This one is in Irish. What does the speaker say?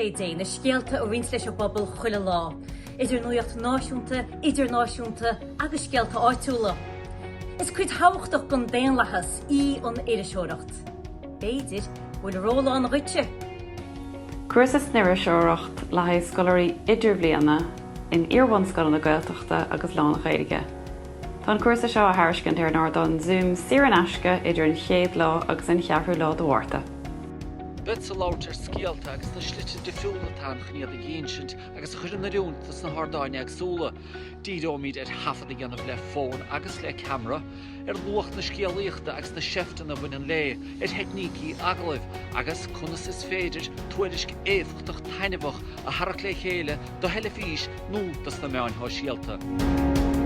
le Dé na scéalta a roinnt leis an bpobal chuile lá, idir nuaíocht náisiúnta, idirnáisiúnta agus scéalta áitiúla. Is cuid thábhachtach den daonlathas í an iriseoireacht. B'fhéidir go bhfuil ról ann dhuitse! Cúrsa san iriseoireacht le haghaidh scoláirí idirbhliana in iar-bhunscoileanna Gaeltachta agus lán-Ghaeilge. Tá an cúrsa seo á thairiscint ar an ardán Zoom saor in aisce idir an chéad lá agus an cheathrú lá de Mhárta. Beadsa ag labhairt ar scéalta agus na slite difriúla atá ann chun iad a dh'insint agus a chur in oiriúint dos na hardáin éagsúla. Díreoimid ar thaifead a dhéanamh le fón agus le ceamara, ar luach na scéalaíochta agus na seifteanna a bhaineann léi, ar theicnící agallaimh, agus conas is féidir tuairisc éifeachtach taitneamhach a tharrac le chéile do theilifís nó dos na meáin shóisialta.